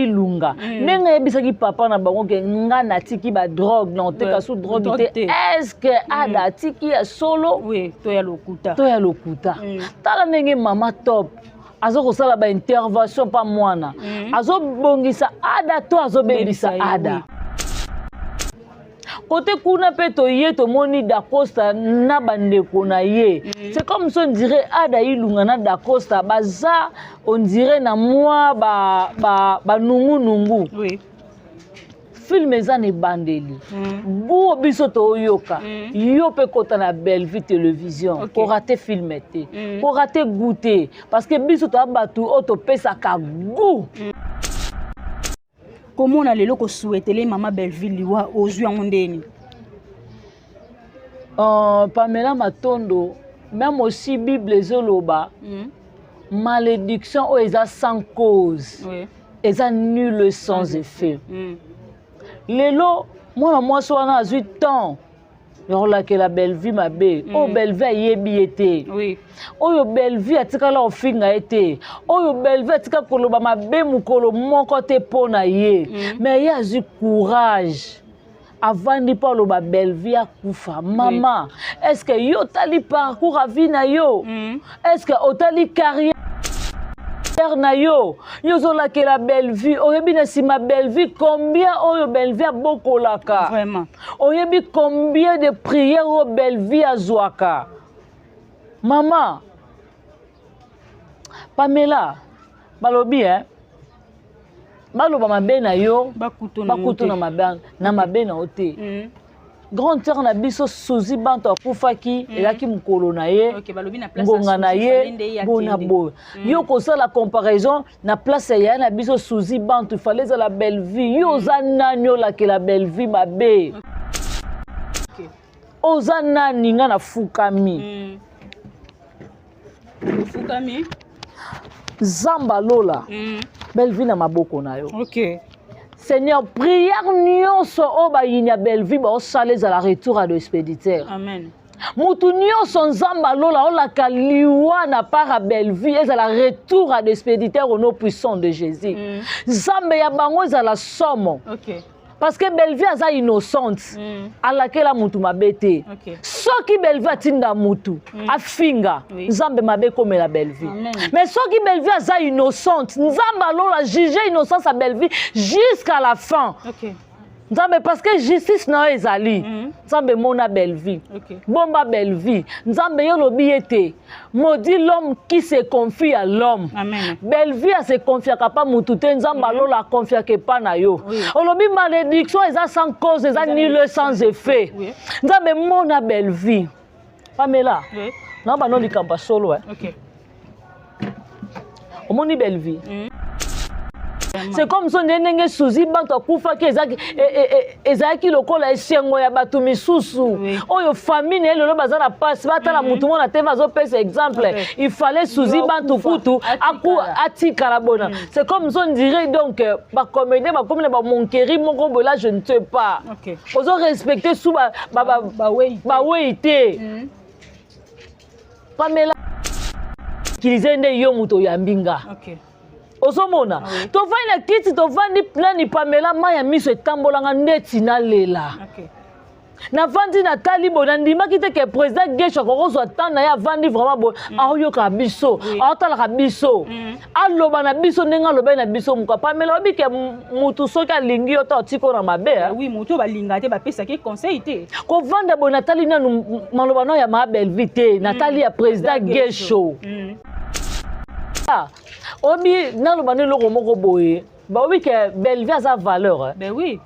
Ilunga, ndenge ayebisaki papa na bango ke nga natiki badrogue, na oteka su drogue te, est-ce Ada atiki ya solo? Oui, to ya lokuta? To ya lokuta. Tala ndenge mama Top aza kosala baintervention mpa mwana, azobongisa Ada to azobebisa Ada. Kote kuna mpe toye tomoni Dacosta na bandeko na ye. C'est comme si on dirait Ada Ilunga na Dacosta baza, on dirait, na mwa banungunungu. Ba, ba Film eza na ebandeli. Buo biso toyoka. Yo mpe kota na Bellevue Télévision. Korater film te, korater goût te, parce que biso toya bato oyo topesaka goût. Komona lelo kosouhaiter mama Belleville liwa, ozwi yango ndeni? Pamela Matondo, même aussi Bible ezoloba malédiction oyo eza sans cause eza nul, sans effet. Lelo mwana mwasi wana azwi temps ya kolakela Bellevue mabe oyo Bellevue ayebi ye te, oyo Bellevue atikala kofinga ye te, oyo Bellevue atika koloba mabe mokolo moko te mpo na ye. Mais ye azwi courage, avandi mpo aloba Bellevue akufa. Mama, est ce que yo otali parcours ya vie na yo? Est ce que otali carrière na yo? Yo ozolakela Bellevue, oyebi na nsima Bellevue combien oyo Bellevue abokolaka? Vraiment. Oyebi combien de prière oyo Bellevue azwaka? Mama Pamela, balobi eh, baloba mabe na yo, bakutu bakutu na mabe na yo te. Grande sœur na biso Suzi Banto akufaki, ezalaki mokolo na ye, Ok, balobi na place ya ngonga na Suzy, ye fallait nde ye bona akende. Boye yo kosala comparaison na place ya yaya na biso Suzi Bantu, fallait ezala Bellevue. Yo oza nani olakela Bellevue mabe? Oza nani? Nga nafukami. Ofukami. Zamba lola, Bellevue na maboko na yo. Seigneur, prière nyonso oyo bayini ya Bellevue baosala ezala retour à l'expéditeur. Amen. Mutu nyonso, Nzambe alola, olaka liwa na part ya Bellevue, ezala retour à l'expéditeur au nom puissant de Jésus. Nzambe ya bango ezala somo, parce que Bellevue aza innocente. Alakela mutu mabe te. Soki Bellevue atinda mutu afinga, Nzambe, mabe ekomela Bellevue. Amen. Mais soki Bellevue aza innocente, Nzambe alola, juge innocence ya Bellevue jusqu'à la fin. Nzambe, parce que justice na yo ezali. Nzambe, mona Bellevue, bomba Bellevue. Nzambe, yo lobi ete maudit l'homme qui se confie à l'homme. Amen. Bellevue ase confiaka pa mutu te. Nzambe alola, aconfiaka epa na yo. Olobi malédiction eza sans cause, eza nul, sans effet. Nzambe, mona Bellevue. Pamela, na bano likambo ya solo, eh. Omoni Bellevue, c'est comme so nde ndenge Suzi Banto akufaki, ezalaki lokola esengo ya bato misusu oyo famille na ye lelo baza na pasi, batala mutu moko na te azopesa exemple. Il fallait Suzi Yo Bantu akufa, kutu atikala. Atikala bona. C'est comme so on dirait donc bacomédien bakomi na bamoquerie moko boye là, je ne sais pas. Ozo respecte su Bawei te. Bawei te. Pamela, utilize nde yo moto oyambi nga. Ozomona, tovandi na kiti, tovandi nani, Pamela, mai ya miso etambolanga ndeti nalela. Navandi, natali boye, nandimaki te ke président Gesho akokozwa temps na ye, avandi vraiment boye, aoyokaka biso, aotalaka biso, aloba na biso ndenge alobaki na biso moka. Pamela, oyebi ke mutu soki alingi yo to atiki na mabe, eh? Oui, moto oyo balinga te bapesaki conseil te. Kovanda boye, natali nanu maloba nao ya maa Bellevue te, natali ya président Gesho. Ah, oyebi, naloba no eloko moko boye, baoyebi ke Bellevue aza valeur, eh? Ben oui.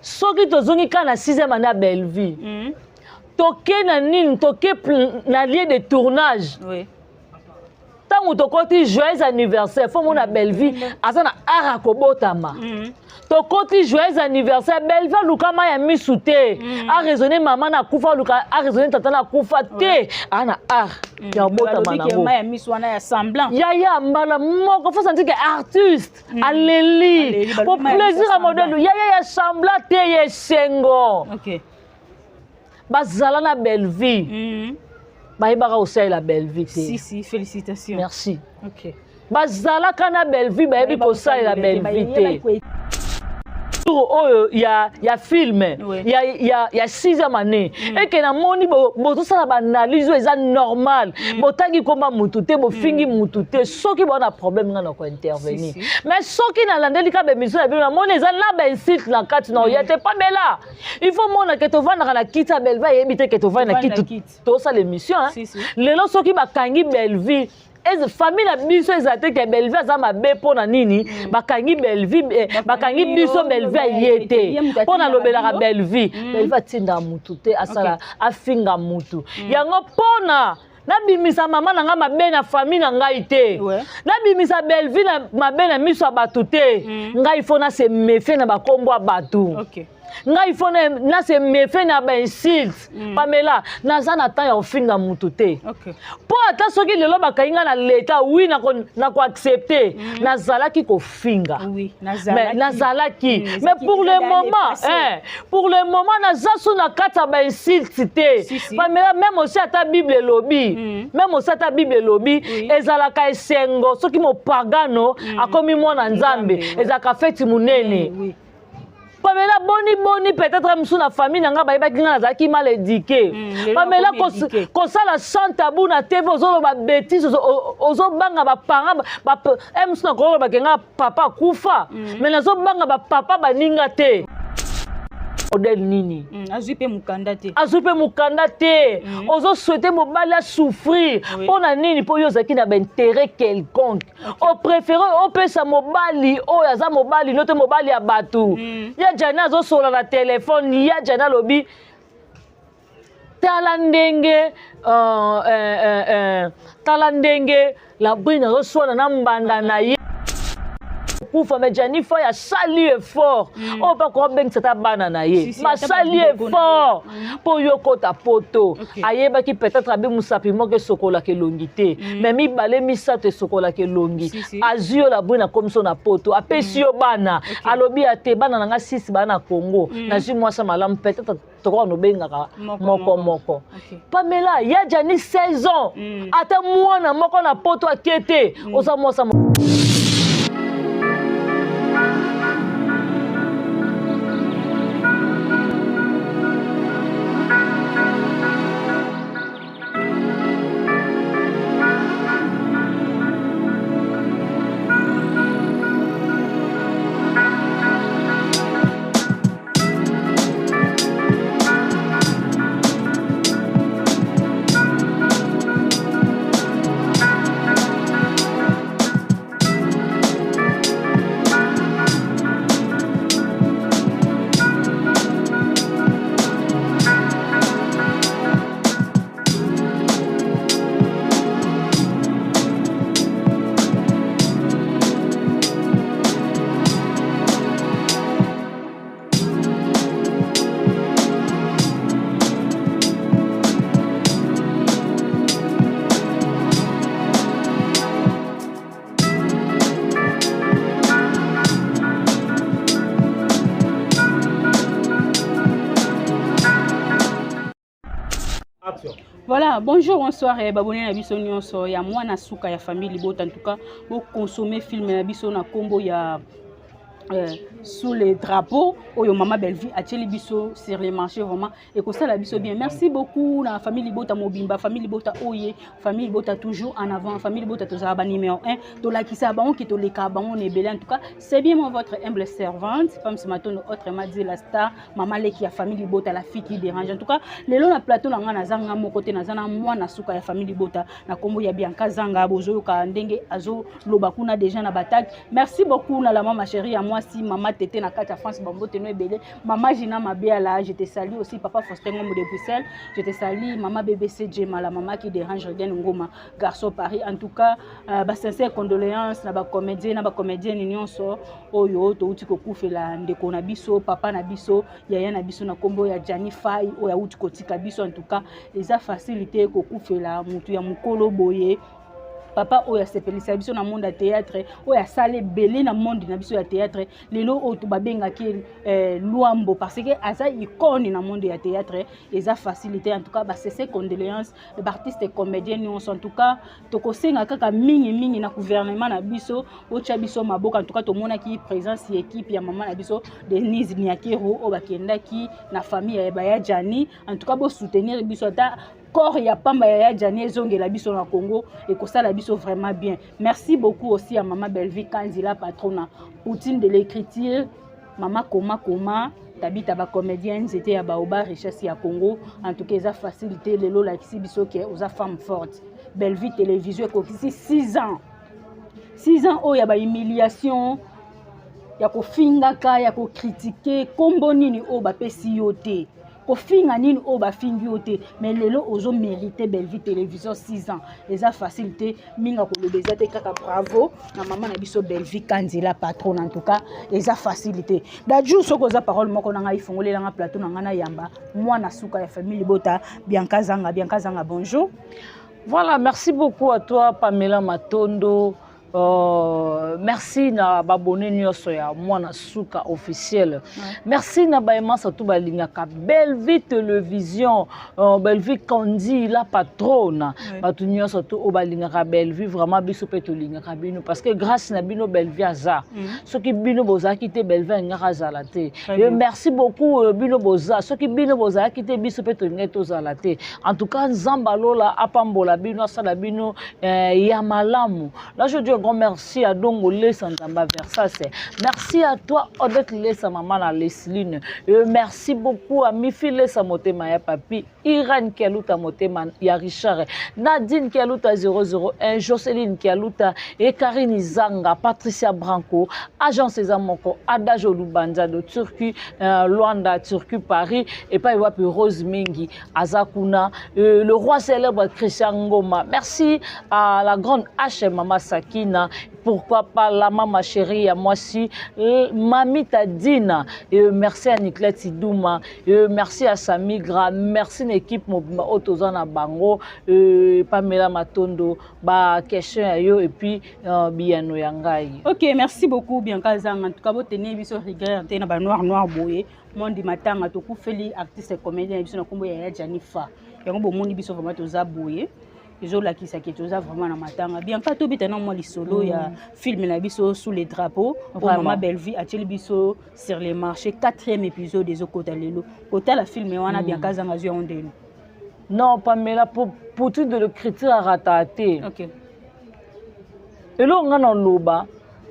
Soki tozongi kaka na 6e année ya Bellevue, toke na nini, toke na lieu de tournage. Ntango tokoti joyeux anniversaire, fo mona Bellevue aza na art ya kobotama. Tokoti joyeux anniversaire, Bellevue aluka mai ya misu te, araisonne mama na akufa, aluka araisonne tata na akufa te, aa na art ya kobotama. Balobi ke nango mai ya miso wana ya semblant. Yaya, mbala moko fo sentir ke artiste aleli. Aleli, po balobi mai ya miso plaisir ya semblant. modèle yaya ya semblant te, ya esengo. Bazala na Bellevue, bayebaka kosalela Bellevue te. Si si, félicitations. Merci. Ok. Bazalaka na Bellevue, bayebi kosalela Bellevue te. Tour oyo ya film ya sixième année eke namoni bozosala baanalyse oyo eza normal. Botangi komba mutu te, bofingi mutu te. Soki boza na problème, nga na kointervenir. Mais soki nalandeli ka baémission na bino, namoni eza na bainsulte na kati na oya te. Pamela, il faut mona ke tovandaka na kiti ya Bellevue, ayebi te ke tovandi na kiti, tosala émission. Lelo soki bakangi Bellevue, famille na biso eza te ke Bellevue aza mabe. Mpo na nini bakangi Bellevue? Bakangi biso, Bellevue aye te. Mpo nalobelaka Bellevue, Bellevue atindaka mutu te asala afinga mutu yango. Mpona nabimisa mama na ngai mabe na famille na ngai te, nabimisa Bellevue na mabe na miso ya bato te. Ngai faut na se méfier na bakombo ya bato. Ngai faut na se méfier na bainsulte. Pamela, naza na temps ya kofinga mutu te. Mpo ata soki lelo bakangi ngai na leta, oui, nakoaccepte nazalaki kofinga. Mais nazalaki, mais pour le moment, hein, pour le moment naza so na kati ya bainsulte te. Pamela, même aussi ata Bible elobi, même aussi ata Bible elobi, ezalaka esengo soki mopagano akomi mwana Nzambe, ezalaka feti monene. Pamela, boni boni, peut-être mosusu na famille na ngai bayebaki ngai nazalaki mal éduqué. Pamela, kosala sans tabou na TV, ozoloba bétise, ozobanga baparent e mosusu. Nakolobake ngai papa akufa, mais nazobanga bapapa baninga te. Modèle nini? Azwi mpe mokanda te. Azwi mpe mokanda te. Ozosouhaiter mobali asouffrir mpo na nini? Mpo yo ozalaki na baintérêt quelconque, opréféré opesa mobali oyo aza mobali no te, mobali ya bato. Ya Jani azosola na telefone, ya Jani alobi: tala ndenge tala ndenge Labrine azoswana na mbanda na ye kufa. Mais Jani Fai asali effort oyo mpe akobengisa ata bana na ye, basali effort mpo yo kota poto. Ayebaki peut-être abe mosapi moko esokolaka elongi te, mais mibale, misato esokolaka elongi. Azwi yo Labrine, akomisi yo na poto, apesi yo bana. Alobi ate bana na nga sisi baa na Congo, nazwi mwasi malamu, peut-être tokoka nobengaka moko moko. Pamela, ya Jani 16 ans, ata mwana moko na poto ake te. Oza mwasi. Voilà, bonjour, bonsoir, et babone na biso nyonso ya mwana suka ya famille Libota. En tout cas, bo consommer film na biso na kombo ya Sous les drapeaux oyo mama Bellevue atieli biso sur les marchés, vraiment ekosala biso bien. Merci beaucoup na famille Libota mobimba, famille Libota oye, famille Libota toujours en avant, famille Libota tozala ba numéro 1, tolakisa bango ki toleka bango na ebele. En tout cas, c'est bien moi, votre humble servante Pam Matondo, autrement dit la star, mama leki ya famille Libota, la fille qui dérange. En tout cas, lelo na plateau na nga, naza nga moko te, naza na mwana suka ya famille Libota na kombo ya Bianca Zanga. Bozoyoka ndenge azoloba kuna déjà na batak. Merci beaucoup na la mama chérie ya mwasi, mama Tete na kati ya France, bambote no ebele. Mama Gina Mabiala, je te salue aussi. Papa Faustin Ngombo de Bruxelles, je te salue. Mama BBC Djema, la mama qui dérange, Regan Ngoma, garçon Paris. En tout cas, ba sincère condoléances na ba comédien, na ba comédienne nyonso oyo touti kokufela ndeko na biso, papa na biso, yaya na biso na kombo ya Gianni Fai oyo auti kotika biso. En tout cas, eza facilité kokufela mutu ya mokolo boye. Papa oyo asepelisa biso na monde ya théâtre, oyo asala ebele na monde na biso ya théâtre. Lelo oyo babengaki Lwambo parce que aza icône na monde ya théâtre. Eza facilité. En tout cas, basincères condoléances, baartiste comédien nyonso. En tout cas, tokosenga kaka mingimingi na gouvernement na biso otya biso maboko. En tout cas, tomonaki présence ya équipe ya mama na biso Denise Niakeru oyo bakendaki na famille ya baya Jani. En tout cas, bosoutenir biso, ata corps ya pamba ya Jani ezongela biso na Congo, ekosala biso vraiment bien. Merci beaucoup aussi à mama Bellevue Kanzila, patrona Poutine de l'écriture, mama koma koma tabita, bacomédien nzete ya baoba, richesse ya Congo. En tout cas, eza facilité. Lelo olakisi biso ke oza femme forte. Bellevue Télévision ekokisi 6 ans, 6 ans oyo ya bahumiliation, ya kofingaka, ya kocritiquer. Nkombo nini oyo bapesi yo te, kofinga nini oyo bafingi yo te, mais lelo ozomérite Bellevue Télévision 6 ans. Eza facile te. Mingi koloba eza te, kaka bravo na mama na biso Bellevue Kanzela, patron. En tout cas, eza facile te. Daju, soki oza parole moko na ngai, fongolelanga plateau na ngai na yamba mwana suka ya famille libota, Bianca Zanga. Bianca Zanga, bonjour. Voilà, merci beaucoup à toi, Pamela Matondo. Merci na babone nyonso ya Mwana Suka officiel, ouais. Merci na bayemasa tu balingaka Bellevue Télévision, Bellevue Kandi la patronne, ouais. Bato nyonso tu oyo balingaka Bellevue, vraiment biso mpe tolingaka bino parce que grâce na bino Bellevue aza. Soki bino bozalaki te, Bellevue alingaka azala te. Merci beaucoup. Bino boza, soki bino bozalaki te, biso mpe tolingaki tozala te. En tout cas, Nzambe alola apambola bino, asala bino ya malamu. Là, je dis un grand merci à Dongo Lesa Nzamba Versas. Merci à toi, Odette Lesa, maman la Lesline. Merci beaucoup à Mifi Lesa Motema ya Papi, Irène Kialuta Motema ya Richard, Nadine Kialuta 001, Jocelyne Kialuta et Karine Zanga, Patricia Branco, Agence Ezamoko, Adage Lubanza de Turquie, Luanda, Turquie, Paris, et pas Rose Mingi, Azakuna, le roi célèbre Christian Ngoma. Merci à la grande H, Mama Sakina, pourquoi pas la maman chérie à moi aussi, Mamita Dina, et merci à Nicolette Idouma, et merci à Samigra, merci l'équipe mobima Otozana Bango, Pamela Matondo, ba question ya yo et puis biyano ya ngai. Ok, merci beaucoup, Bianca Zanga. En tout cas, botenir biso rigueur te na ba noir noir boye. Mondi matanga, tokufeli artiste comédien biso na kombo ya Janifa. Yango bomoni biso vraiment toza boye, ezolakisaki toza vraiment na matanga. Bianca, tobeta na mwa lisolo ya film na biso Sous les drapeaux po mama Bellevue atieli biso sur le marché. Quatrième épisode ezokota lelo. Kotala film wana, Bianca azanga azwi yango ndeni? Non, Pamela, pour tout de l'écriture arata te. Eloko nga na oloba,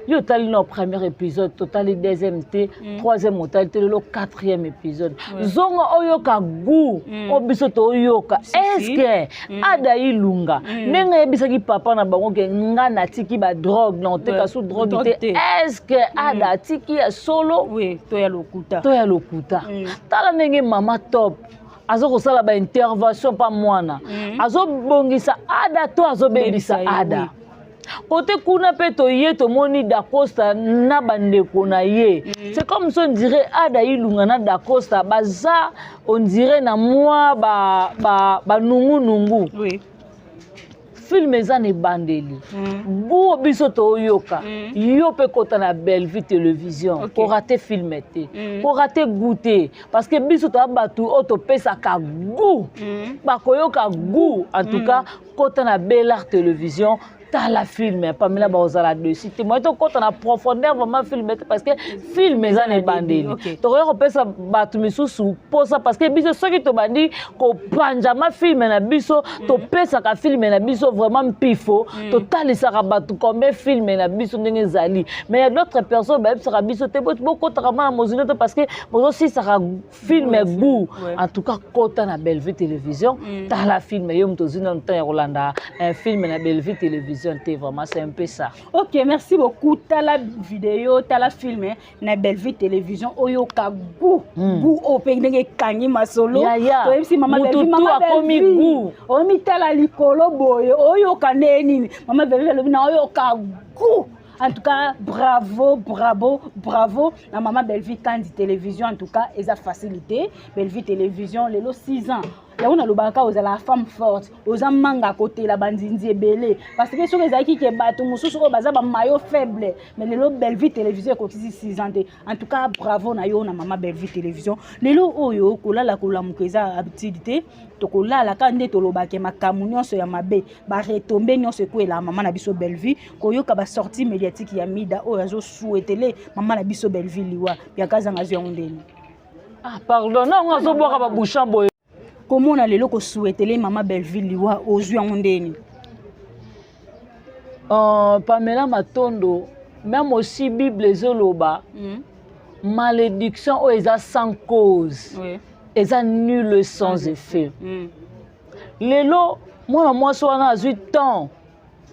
yo otali na premier épisode, totali deuxième te, troisième otali te, lelo quatrième épisode. Zonga oyoka goût oyo biso toyoka. Est-ce Ada Ilunga, ndenge ayebisaki papa na bango ke nga natiki badrogue, na oteka su drogue te, est-ce Ada atiki ya solo? Oui, to ya lokuta? To ya lokuta. Tala ndenge mama Top aza kosala baintervention mpa mwana, azobongisa Ada to azobebisa Ada. Kote kuna mpe toye tomoni Dacosta na bandeko na ye. C'est comme si on dirait Ada Ilunga na Dacosta baza, on dirait na mwa banungunungu. Film eza na ebandeli. Buo biso toyoka. Yo mpe kota na Bellevue Télévision. Korater film te, korater goût te, parce que biso toya bato oyo topesaka goût. Bakoyoka goût. En tout cas, kota na Belart Télévision, tala film. Pamela, bakozala dessus te. Moye tokɔta na profondeur vraiment film te, parce que film eza na ebandeli. Tokoki kopesa bato misusu posa, parce que biso soki tobandi kopanjama film na biso, topesaka film na biso vraiment mpifo, totalisaka bato combien film na biso ndenge ezali. Mais ya d'autres personnes bayebisaka biso te bokɔtaka mwana mozindo te, parce que bozosisaka film goût. En tout cas, kɔta na Bellevue Télévision, tala film. Yo moto ozwi nano temps ya kolanda un film na Bellevue Télévision te, vraiment c'est un peu ça. Ok, merci beaucoup. Tala vidéo, tala film na Bellevue Télévision, oyoka goût. Goût oyo mpe ndenge ekangi masolo. Toyebisi mama Bellevue, mama akomi goût. Omitala likolo boye, oyoka nde nini? Mama Bellevue alobi na oyoka goût. En tout cas, bravo, bravo, bravo na mama Bellevue Kandi Télévision. En tout cas, eza facilité. Bellevue Télévision lelo 6 ans. Yango nalobaka, ozala femme forte, oza manga kotela banzinzi ebele, parce que soki ezalaki ke bato mosusu oyo baza bamaillon faible, mais lelo Bellevue Télévision ekokisi 6 ans te. En tout cas, bravo na yo na mama Bellevue Télévision. Lelo oyo kolala kolamuka eza habitude te. Tokolala kaka nde tolobake makambo nyonso ya mabe, baretombées nyonso ekwelaka mama na biso Bellevue. Koyoka basortie médiatique ya Mida oyo azosouhaiter mama na biso Bellevue liwa, Bianca azanga azwi yango ndeni? Ah pardon, nango azobwaka babouchon boye. Komona lelo kosouhaiter mama Bellevue liwa, ozwi yango ndeni? Pamela Matondo, même aussi Bible ezoloba malédiction oyo eza sans cause eza nul, sans effet. Lelo mwana mwasi wana azwi temps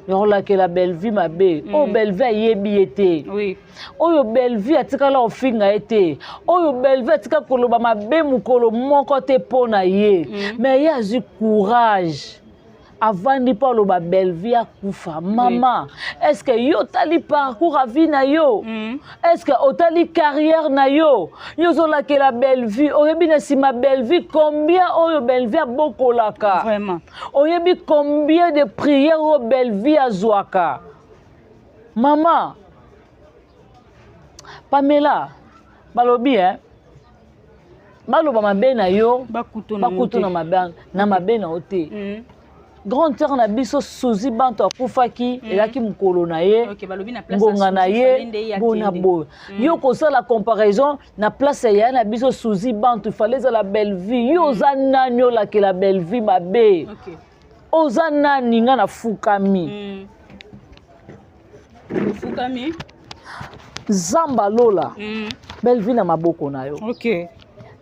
ya kolakela Bellevue mabe oyo Bellevue ayebi ye te, oyo Bellevue atikala kofinga ye te, oyo Bellevue atika koloba mabe mokolo moko te mpo na ye. Mais ye azwi courage, avandi mpo aloba Bellevue akufa. Mama, est ce que yo otali parcours ya vie na yo? Est ce que otali carrière na yo? Yo ozolakela Bellevue, oyebi na nsima Bellevue combien oyo Bellevue abokolaka? Vraiment. Oyebi combien de prière oyo Bellevue azwaka? Mama Pamela, balobi eh, baloba mabe na yo, bakutu bakutu na mabe na yo te. Grande sœur na biso Suzi Banto akufaki, ezalaki mokolo na ye, Ok, balobi na place ya ngonga na Suzy, ye fallait nde ye bona akende. boye. Yo kosala comparaison na place ya yaya na biso Suzi Bantu, fallait ezala Bellevue. Yo oza nani olakela Bellevue mabe? Oza nani? Nga nafukami. Ofukami. Zamba lola, Bellevue na maboko na yo.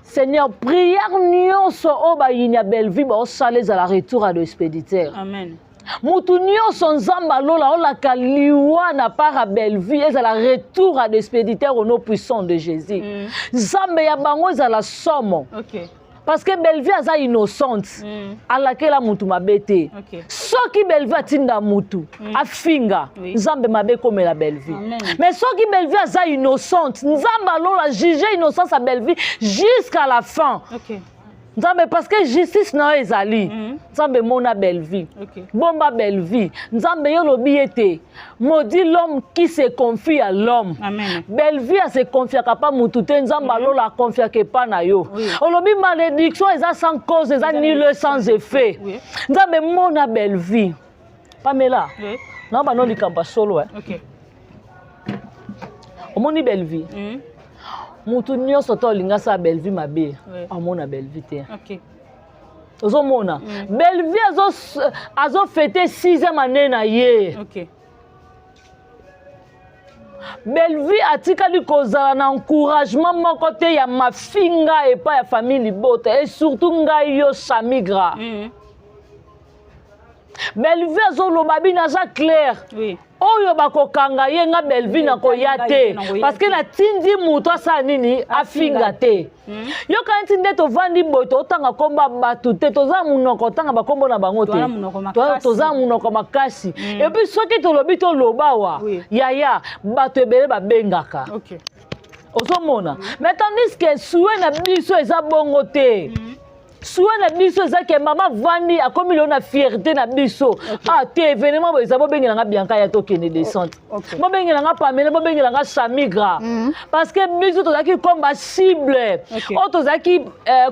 Seigneur, prière nyonso oyo bayini ya Bellevue baosala, ezala retour à l'expéditeur. Amen. Mutu nyonso, Nzambe alola, olaka liwa na part ya Bellevue, ezala retour à l'expéditeur au nom puissant de Jésus. Nzambe ya bango ezala somo, parce que Bellevue aza innocente. Alakela mutu mabe te. Soki Bellevue atinda mutu afinga, Nzambe, mabe ekomela Bellevue. Amen. Mais soki Bellevue aza innocente, Nzambe alola, juge innocence ya Bellevue jusqu'à la fin. Nzambe, parce que justice na yo ezali. Nzambe, mona Bellevue, bomba Bellevue. Nzambe, yo olobi ete maudit l'homme qui se confie à l'homme. Amen. Bellevue ase confiaka pa mutu te. Nzambe alola, aconfiaka epa na yo. Olobi malédiction eza sans cause, eza nul, sans effet. Nzambe, mona Bellevue. Pamela, na bano likambo ya solo, eh. Omoni Bellevue, mutu nyonso to olinga asala Bellevue mabe, amona Bellevue te. Ozomona, Bellevue azofêter sixième année na ye. Bellevue atikali kozala na encouragement moko te ya mafinga epai ya famille libota, et surtout ngai, yo Samigra. Bellevue azoloba bino aza clair. Oyo bakokanga ye, nga Bellevue nakoya te, parce que natindi moto asala nini? Afinga te. Yoka nti nde tovandi boye, totanga nkombo ya bato te, toza monoko otanga bakombo na bango te. Toza monoko makasi. Toza monoko makasi. Et puis soki tolobi, toloba wa yaya, bato ebele babengaka. Ozomona, mais tandis que souhait na biso eza bongo te. Souhait na biso eza ke mama vandi akomi lelo na fierté na biso. Ah te, événement boye eza, bobengelanga Bianca ya tokende descente, bobengelanga Pamela, bobengelanga Samigra, parce que biso tozalaki comme bacible oyo tozalaki,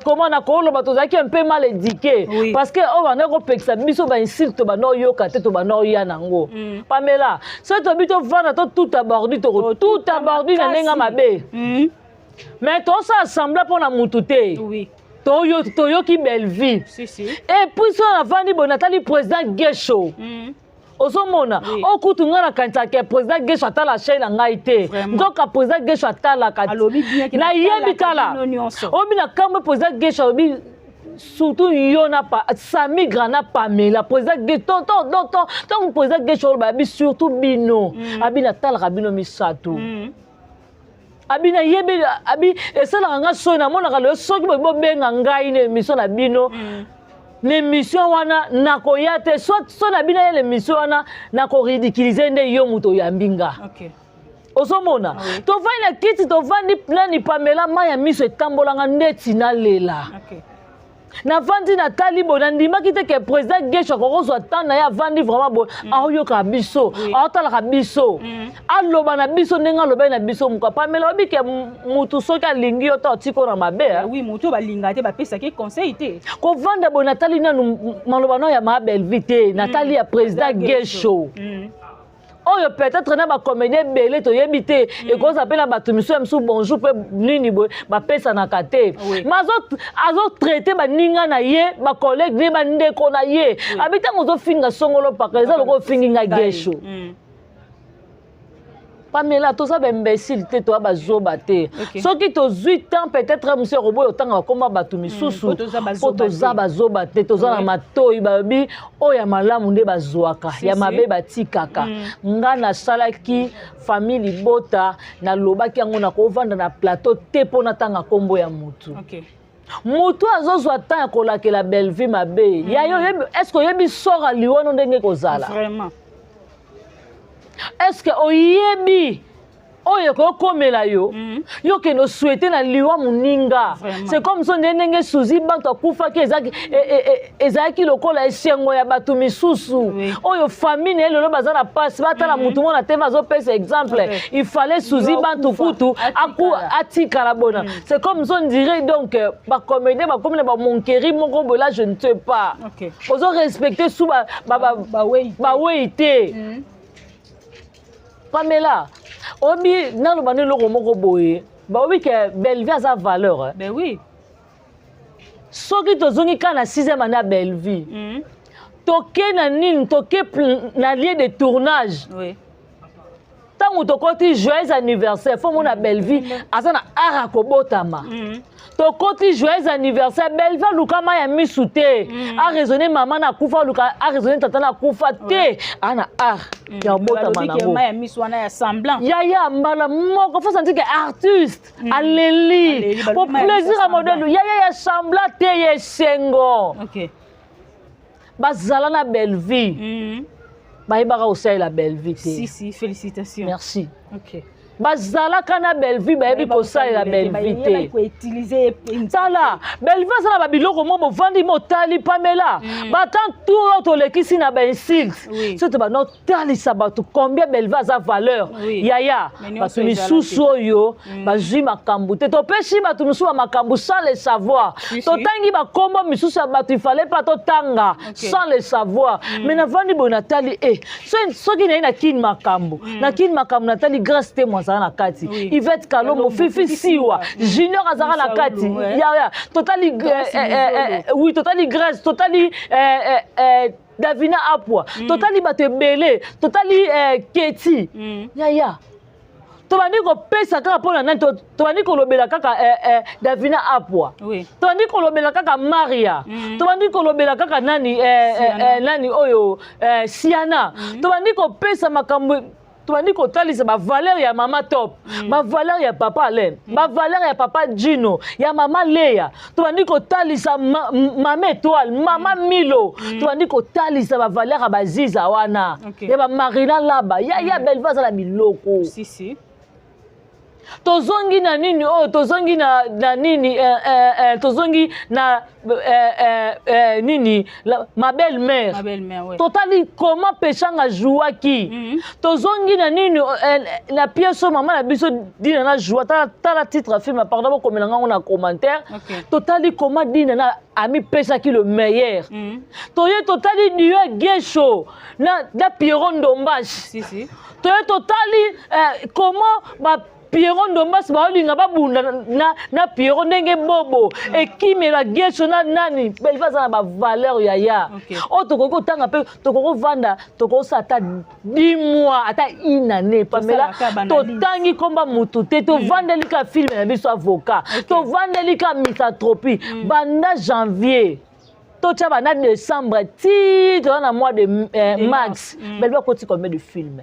comment na koloba, tozalaki un peu mal éduqué, parce que oyo banda kopekisa biso bainsulte, tobanda oyoka te, tobanda oya nango. Pamela, soki tobi tovanda, totuta bordi, tokotuta bordi na ndenge mabe, mais tosala semblant mpo na mutu te. Toyoki Bellevue. Si, si. Et puis so navandi boye, natali président Gesho. Ozomona, okutu ngai nakanisaka président Gesho atala chaîne na ngai te. Nzoka président Gesho atalaka. Alobi bien ke nayebi natalaka tala bino nyonso. Obi na kamwe, président Gesho alobi surtout yo na pa, Sami Grana, Pamela. Président Gesho, ntango président Gesho oloba, abi surtout bino, abi natalaka bino misato. Abi nayebi, abi esalaka nga soki namonaka lelo, soki boye bobenga ngai na émission na bino, na émission wana nakoya te. So na bino ye na émission wana, nakoridiculiser nde yo moto oyambi nga. Ozomona, tovandi na kiti, tovandi nani, Pamela, mai ya miso etambolanga ndeti nalela. Navandi, natali boye, nandimaki te ke président Gesho akokozwa temps na ye, avandi vraiment boye, aoyokaka biso, aotalaka biso, aloba na biso ndenge alobaki na biso. Moka Pamela, oyebi ke mutu soki alingi yo te, otiki na mabe, eh? Oui, motu oyo balinga te, bapesaki conseil te. Kovanda boye, natali nanu maloba no ya maa Bellevie te, natali ya président Gesho oyo peut-être na bacomédien ebele toyebi te, ekozala mpe na bato misusu ya misusu, bonjour mpe nini boye, bapesanaka te. Mais azotraite baninga na ye, bacollègue ne, bandeko na ye. Abi ntango ozofinga songolo paka, eza lokola ofingi nga Gesho. Pamela, toza baimbécile te, toza bazoba te. Soki tozwi temps, peut-être mosu ya koboya otanga bakoma bato misusu, po toza po bazoba toza te. Bazoba te, toza na matoi. Balobi oyo ya malamu nde bazwaka, ya mabe batikaka. Nga nasalaki famille libota, nalobaki yango, nakovanda na plateau te mpo natanga nkombo ya motu. Motu azozwa temps ya kolakela Bellevie mabe ya yo, est ce que oyebi sort aliwano ndenge ekozala? Vraiment. Est ce que oyebi oyo ekokomela yo? Yo kende osouhaite na liwa moninga. C'est comme so nde ndenge Suzi Banto akufaki, ezalaki lokola esengo ya bato misusu. Oyo famille na ye lelo baza na pasi, batala mutu moko na teme azopesa exemple. Il fallait Suzi Yo Bantu akufa, kutu atikala. Atikala bona. C'est comme so on dirait donc bacomédien bakomi na bamoquerie moko boye là, je ne sais pas. Ozo respecte su Bawei te. Bawei te. Pamela, obi naloba nde eloko moko boye, baobi ke Bellevie aza valeur, eh. Ben oui. Soki tozongi kaka na 6e année ya Bellevie, toke na nini, toke na lieu de tournage. Ntango tokoti joyeux anniversaire, fo mona Bellevie aza na art ya kobotama. Tokoti joyeux anniversaire, Bellevie aluka mai ya misu te, araisonne mama na akufa, aluka araisonne tata na akufa te, aa na art ya kobotama. Balobi ke nango mai ya miso wana ya semblant. Yaya, mbala moko fo santi ke artiste aleli. Aleli, balobi po mai ya miso plaisir ya semblant. Modele yaya ya semblant te, ya esengo. Bazala na Bellevie, bayebaka kosalela Bellevie te. Si si, félicitations. Merci. Bazalaka na Bellevie, bayebi kosalela Bellevie te. Koutiliser ye. Tala, Bellevie aza na babiloko mo bovandi, motali Pamela, batan tour oyo tolekisi na bainsulte. So tobanda otalisa bato combien Bellevie aza valeur. Yaya, Mais nyonso bato ezala misusu te. Oyo bazwi makambo te, topesi bato misusu bamakambo sans le savoir. Si, si. Totangi bakombo misusu ya bato, il fallait pas totanga sans le savoir. Mais navandi boye, natali e soki naye na kini makambo, na kini makambo, natali Grâce Temo azala na kati, Yvette Kalombo, Kalombo, Fifi Fifi Siwa, Siwa. Junior azalaka na kati. Saulu, ouais. Ya totali Grâce Luzolo. Oui, totali Grâce, totali Davina Apwa, totali bato ebele, totali Keti. Yaya, tobandi kopesa kaka mpo na nani? Tobandi kolobela kaka Davina Apwa, tobandi kolobela kaka Maria, tobandi kolobela kaka nani, Siana. Nani oyo, Siana. Tobandi kopesa makambo, tobandi kotalisa bavaleur ya mama Top, bavaleur ya papa Alain, bavaleur ya papa Gino, ya mama Leya. Tobandi kotalisa mama Étoile, mama Milo. Tobandi kotalisa bavaleur ya baziza wana, ya bamarina Laba. Ya Bellevie aza na biloko. Si si. Tozongi na nini oyo, tozongi na nini, tozongi na nini, ma belle mère. Ma belle mère, ouais. Totali comment Peshanga jouaki. Tozongi na nini, na pièce oyo mama na biso Dina na joua. Tala, tala titre ya film, pardon, bokomela ngango na commentaire. Totali comment Dina na amipesaki le meilleur. Toye totali duo Gesho na Pierrot Ndombash. Si si. Toye totali comment ba Pierrot Ndombasi baolinga babunda na Pierrot, ndenge bobo ekimela Gesho na nani. Bellevie aza na bavaleur, yaya. Oyo tokoki kotanga mpe tokoki kovanda, tokosala ata 10 mois, ata une année, Pamela, Tosalaka banalyse. Totangi komba mutu te, tovandeli ka film na biso avocat, tovandeli ka misanthropie banda janvier, totya banda décembre ti toza na mois de De mars. Mars. Bellevie akoti combien de film?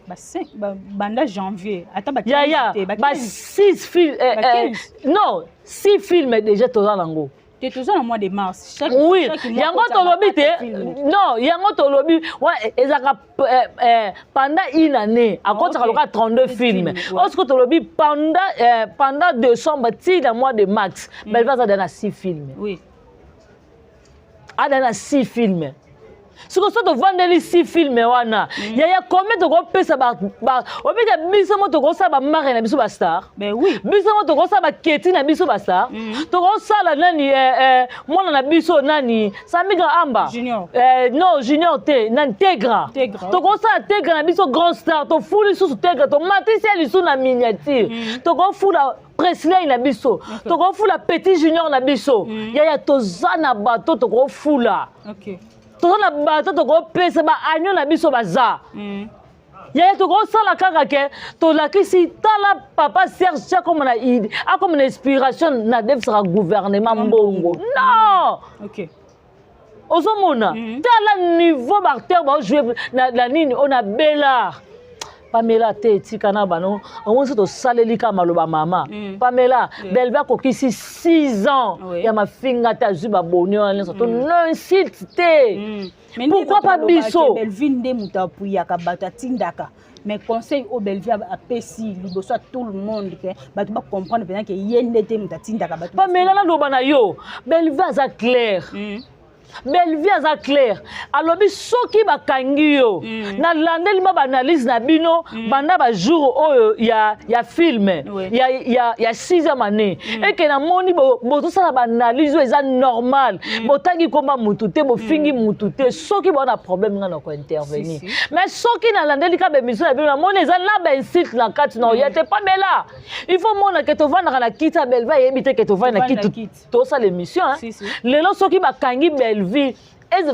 Ba 5, banda janvier ata ba Yaya, 15 te, ba ba 15. 6 films, Ba 15. non, 6 films déjà toza nango. Te, toza na mois de mars. Chaque, oui, chaque mois yango kotya tolobi te. Bakata film. Non, yango tolobi ezalaka pendant une année akotaka loka 32 films. Oyo sikoyo tolobi pendant décembre ti na mois de mars, Belvi aza da na 6 films. Ada na 6 films. Sikoyo so tovandeli 6 films wana, yaya, combien tokopesa? Obika biso mo tokosala bamarke na biso bastar. Ben oui. Biso mo tokosala baketi na biso bastar. Tokosala nani, mwana na biso nani, Samiga Amba. Junior. Non, Junior te, nani, Tegra. Tegra, ok. Tokosala Tegra na biso grand star, tofuli lisusu Tegra, tomatisi ye lisusu na miniature. Tokofula Presley na biso, tokofula petit Junior na biso. Yaya, toza na bato tokofula. Toza na bato tokopesa baagneau na biso baza. Yaya, tokosala kaka ke tolakisi. Tala papa Serge ti akoma na ide, akoma na inspiration na defisaka gouvernement mbongo, non. Ozomona, tala niveau baacteur baojoue na nini oyo na Belar. Pamela te, etika na bano omoni so tosaleli kaka maloba mama. Pamela, Belve akokisi 6 ans ya mafinga te, azwi baboni wana nyonso to no insulte te. Mais nde Pourquoi bato pas balobaka biso? ke Bellevue nde moto apuyaka bato, atindaka. Mais conseil oyo Bellevue apesi liboso ya tout le monde, ke bato bacomprendre mpenza ke ye nde te moto atindaka bato. Pamela, naloba na yo, Belve aza claire. Bellevue aza claire, alobi soki bakangi yo, nalandeli ma baanalyse na bino banda bajour oyo ya film ya sixième année, eke namoni bozosala baanalyse oyo eza normal, botangi komba mutu te, bofingi mutu te. Soki boa na problème, nga na kointervenir. Si, si. Mais soki nalandeli ka baémission na bino, namoni eza na bainsulte na kati na oya te. Pamela, il faut mona ke tovandaka na kiti ya Bellevue, ayebi te ke tovandi na Tovandi na kiti, kiti. tosala émission, hein. Si, si. Lelo soki bakangi Bellevue,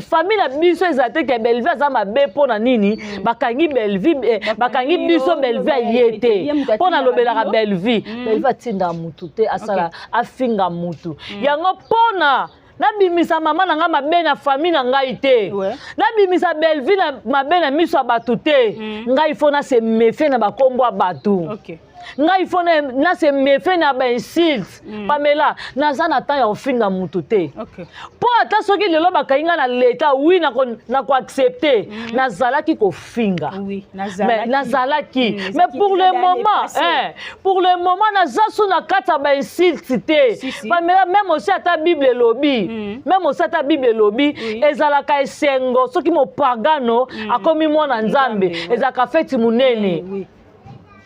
famille na biso eza te ke Bellevue aza mabe. Mpo na nini bakangi Bellevue, bakangi biso, Bellevue aye te? Ye moto Mpo nalobelaka atindaka. Bellevue. Bellevue atindaka mutu te asala afinga mutu yango. Mpona nabimisa mama na ngai mabe na famille na ngai te, nabimisa Bellevue na mabe na miso ya bato te, ngai faut nase méfier na bakombo ya bato. Ngai faut nase méfier na bainsulte. Pamela, naza na temps ya kofinga mutu te. Mpo ata soki lelo bakangi ngai na leta, oui, nakoaccepte nazalaki kofinga. Oui, mais nazalaki. Nazalaki, mais pour le ezalaki moment dépassé. Hein, pour le moment naza so na kati ya bainsulte te. Si, si. Pamela, même aussi ata Bible elobi, même aussi ata Bible elobi, ezalaka esengo soki mopagano akomi mwana Nzambe. Nzambe, ouais. Ezalaka feti monene.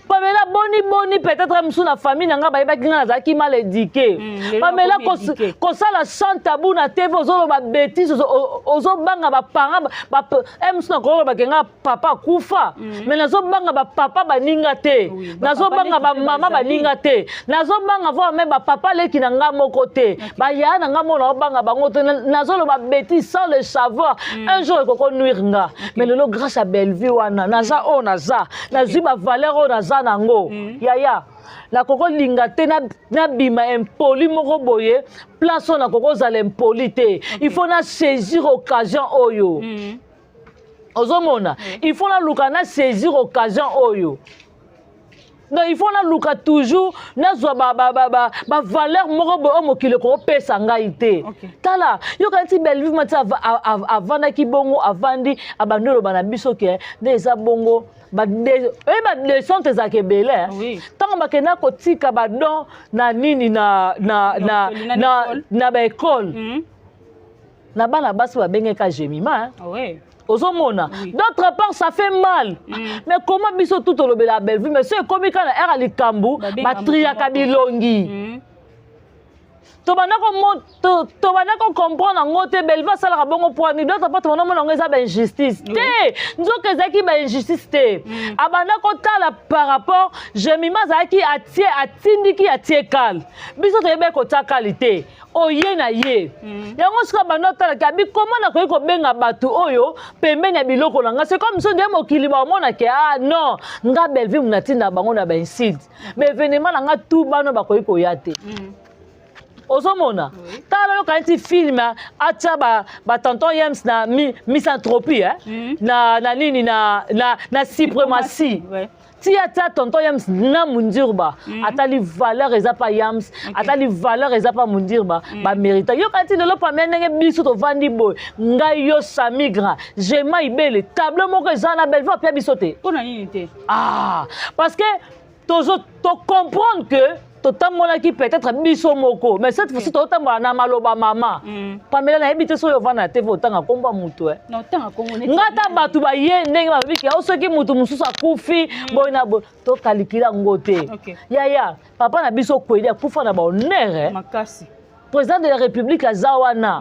Pamela, boni boni, peut-être mosusu na famille na ngai bayebaki ngai nazalaki mal éduqué. Lelo Pamela, akomi éduqué. Kosala sans tabou na TV, ozoloba bétise, ozobanga baparent mosusu. Nakolobake ngai papa akufa, mais nazobanga bapapa baninga te. Oui, bapapa Nazobanga leki mpe bamama bazali. baninga te, nazobanga voire même bapapa leki na ngai moko te, bayaya na ngai moko naobanga bango te. Nazoloba bétise sans le savoir, un jour ekoko nuire nga. Mais lelo, grâce à Bellevue wana, naza oyo naza, nazwi bavaleur oyo naza nango. Yaya, nakokolinga te nabima impoli moko boye. Place oyo nakokozala impoli te, il faut na saisir occasion oyo. Ozomona, il faut naluka na saisir occasion oyo. Donc il faut naluka toujours nazwa bavaleur moko boye oyo mokili ekopesa ngai te. Tala, yoka nti Bellevue mati avandaki bongo, avandi, abandi oloba na biso ke nde eza bongo. Oye, badescente ezalaka ebele. Ntango bakenda kotika badon na nini na orphelinat, na, école. Na baekole, na bana basi babengeka Jemima, hein. Ozomona, d'autre part ça fait mal. Mais comment biso tout tolobela Bellevue, mais so ekomi kaka na ere ya likambo, Babenga batriaka moto moko. bilongi. Tobanda kocomprendre yango te. Bellevue asalaka bongo po ani? D'autre part, tobanda omona yango eza bainjustice te, nzoka ezalaki bainjustice te. Abanda kotala par rapport Jemima azalaki atie, atindiki, atie kale. Biso toyebaki kotia kale te, oye na ye. Yango soki abanda otalaki, abi koma nakoki kobenga bato oyo pembeni ya biloko na nga. C'est comme so nde mokili baomonake: ah non, nga Bellevue natinda bango na bainsulte, baévénement na nga tu bano bakoki koya te. Ozomona, tala, yoka neti film atia batonton Yems na misanthropie, eh? Na nini, na suprématie. Tia tia tonton Yams na Mundirba. Atali valeur eza pa Yams, atali valeur eza pa Mundirba, bamérita. Yoka ti lelo pamia ndenge biso tovandi boye, ngai yo Samigra, Jema Ibele, tableau moko eza na Bellevue apia biso te. Mpona nini te? Ah, parce que tozo tocomprendre que totambolaki peut-être biso moko, mais cette fois-ci totambola na maloba mama. Pamela, nayebi te soki ovanda na TV, otanga nkombo ya motu e. Na otanga kongo neti Nga ata bato baye ndenge babiki ao, soki motu mosusu akufi boye na boye, tokalikila yango te. Yaya, papa na biso Kwedi akufa na bahonneur. Makasi. Président de la République aza wana.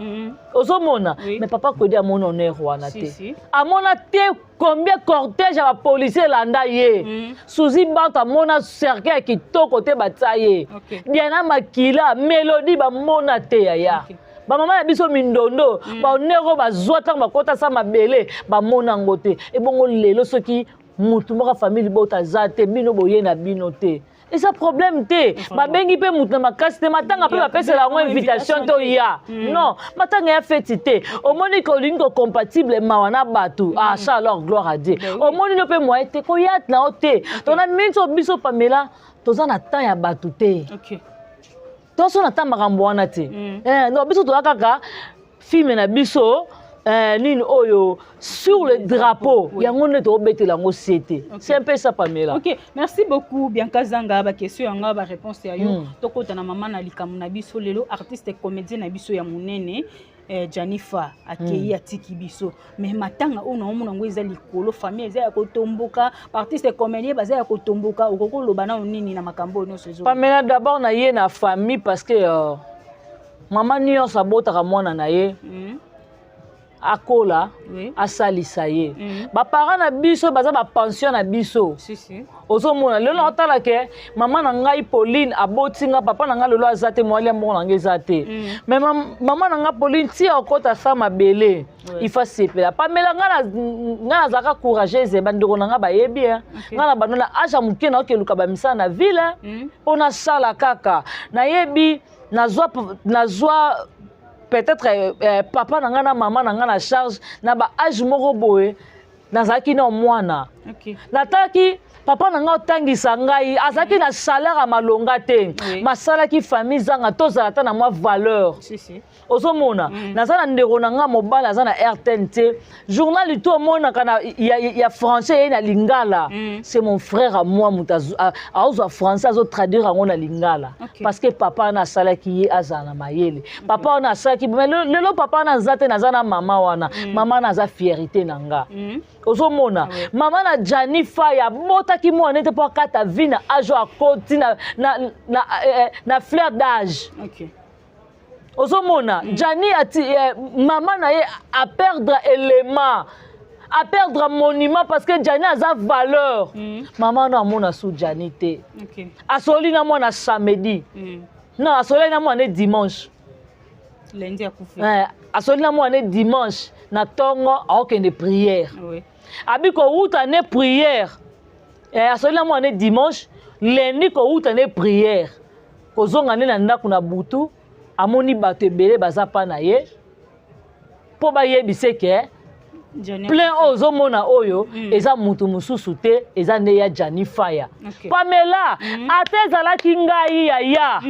Ozomona. Mais papa Kwedi amona honneur wana Si, te. si. Amona te combien cortège ya bapolicier elanda ye. Suzi Banto amona cercueil ya kitoko te batia ye. Diana Makila, Mélodie bamona te, yaya. Bamama na biso mindondo, bahonneur oyo bazwa ntango bakota sa mabele, bamona yango te. Ebongo lelo soki mutu moko ya famille libota aza te, bino boye na bino te, eza problème te. Babengi mpe mutu na makasi te, matanga mpe bapesela yango invitation te oya. Non, matanga ya feti te. Omoni ke olingi kocompatible mawa na bato, ah ça alors, gloire à Dieu. Omoni no mpe moye te koya na yo te. Tona mingi oyo biso Pamela toza na temps ya bato te. Toso na temps makambo wana te. Non, biso toza kaka film na biso, nini oyo, Sur le drapeau. Yango nde tobetela yango se te. C'est un peu ça, Pamela. Ok, merci beaucoup Bianca Zanga. Baquestion yanga, baréponse ya yo. Tokota na mama na likambo na biso lelo, artiste comédien na biso ya monene, Janifa akei, atiki biso. Mais matanga oyo naomona yango eza likolo, famille eza ya kotomboka, baartiste comédien baza ya kotomboka. Okoki koloba nano nini na makambo oyo nyonso ezo? Pamela, d'abord na ye na famille, parce que mama nyonso abotaka mwana na ye, akola, asalisa ye. Baparent na biso baza bapension na biso. Si, si. Ozomona lelo naotala ke mama na ngai Pauline aboti nga, papa na ngai lelo aza te, mwali ya mbongo na ngai eza te. Mais mama na ngai Pauline ti akota sa mabele, il faut sepela. Pamela, ngai nazalaka courageuse, bandeko na ngai bayebi. Ngai na bando na age ya moke, naokeluka bamisala na ville mpo nasala kaka. Nayebi nazwa peut-être papa na ngai na mama na ngai na charge na baage moko boye, nazalaki na mwana. Natalaki papa na ngai otangisa ngai, azalaki na salaire ya malonga te. Masalaki famille zanga tozala ata na mwa valeur. Si, si. Ozomona, naza na ndeko na ngai mobali aza na RTNT, journal to omonaka na ya français ye na lingala. C'est mon frère à moi, moto aozwa français, azotraduire yango na lingala. Parce que papa wana asalaki ye azala na mayele, papa wana asalaki. Mais lelo papa wana aza te, naza na mama wana. Mama wana aza fierté na nga. Ozomona, mama na Jani Fai abotaki mwana ete mpo akata vie na age oyo akoti na fleur d'âge. Ozomona, Jani ati, mama na ye aperdre élément, aperdre monument, parce que Jani aza valeur. Mama wana amona su Jani te. Asoli na mwana samedi. Non, asoli na mwana dimanche. Lundi akufi. Asoli na mwana dimanche na ntongo, aokende prière. Abi kowuta ne prière, asoli na mwana dimanche, lundi kowuta ne prière, kozonga nde na ndako na butu, amoni bato ebele baza pa na ye mpo bayebise ke Johnny plein oyo ozomona oyo eza mutu mosusu te, eza nde ya Jani Faya. Pamela, ata ezalaki ngai, yaya,